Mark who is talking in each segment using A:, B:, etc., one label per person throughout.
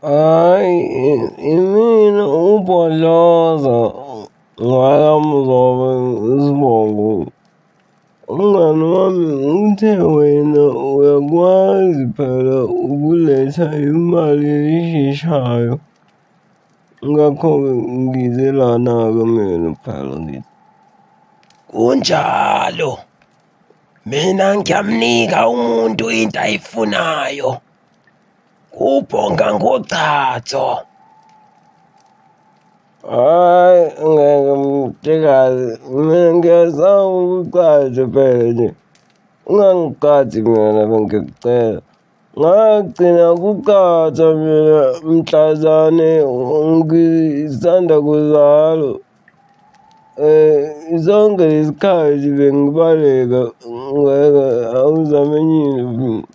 A: Hhayi, imina uBhodloza ngowakaMzobe isibongo. Umngani wami uthe wena uyakwazi phela ukuletha imali esheshayo. Ngakho-ke ngize lana-ke mina phela ngithi.
B: Kunjalo, mina ngiyamnika umuntu into ayifunayo. Kubhonga ngogcatho.
A: Hhayi ngeke mhlekazi, mina ngiyazama ukucaca phela nje. Ungangiqathi mina bengikucela. Ngagcina kuqatha mina mhlazane ngisanda kuzalwa. Zonke lesikhathi bengibaleka ngeke awuzame enye into.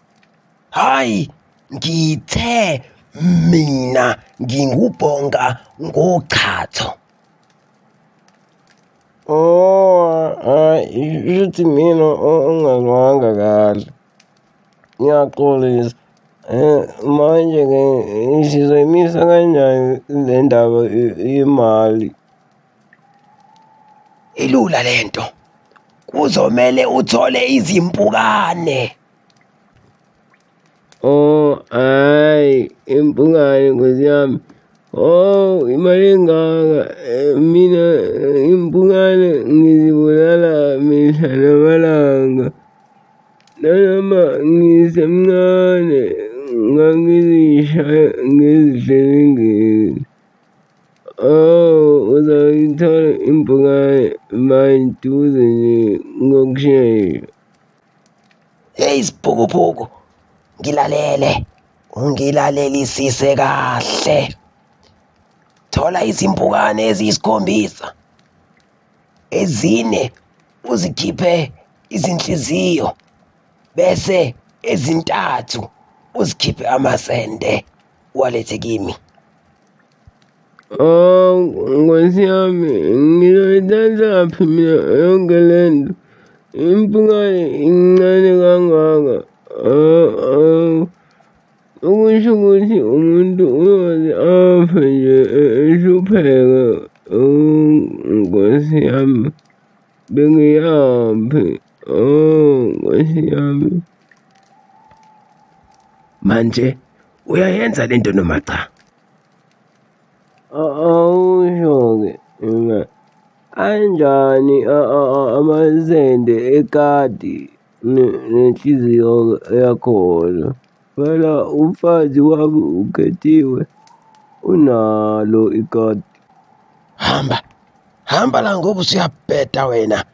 B: Hhayi, ngithe mina ngingubhonga ngochatho.
A: Oh, hhayi, shuthi mina ongazwanga kahle. Ngiyaxolisa. Manje-ke sizoyimisa kanjani le ndaba yemali?
B: Ilula lento. Kuzomele uthole izimpukane.
A: Oh, hhayi, impukane nkosi yami. Oh, imali engaka. Mina impukane ngizibulala mihla namalanga. Nanoma ngisemncane ngangizishaya ngizihlelengele. Oh, uzayithola impukane maduze nje ngokushesha.
B: Hey siphukuphuku, ngilalele, ungilalelisise kahle. Thola izimpukane eziyisikhombisa, ezine uzikhiphe izinhliziyo, bese ezintathu uzikhiphe amasende uwalethe kimi.
A: Oh, nkosi yami, ngizoyithathaphi mina yonke le nto? Impukane incane kangaka. Oh, oh. Okusho ukuthi umuntu uyoze afe nje ehlupheka. Oh, nkosi yami, bengiyaphi? Oh, nkosi yami.
B: Manje uyayenza lento noma cha?
A: Awusho-ke mina anjani amasende ekati nenhliziyo yakhona. Phela umfazi wami ukhethiwe unalo ikati.
B: Hamba, hamba la ngoba usuyabheda wena.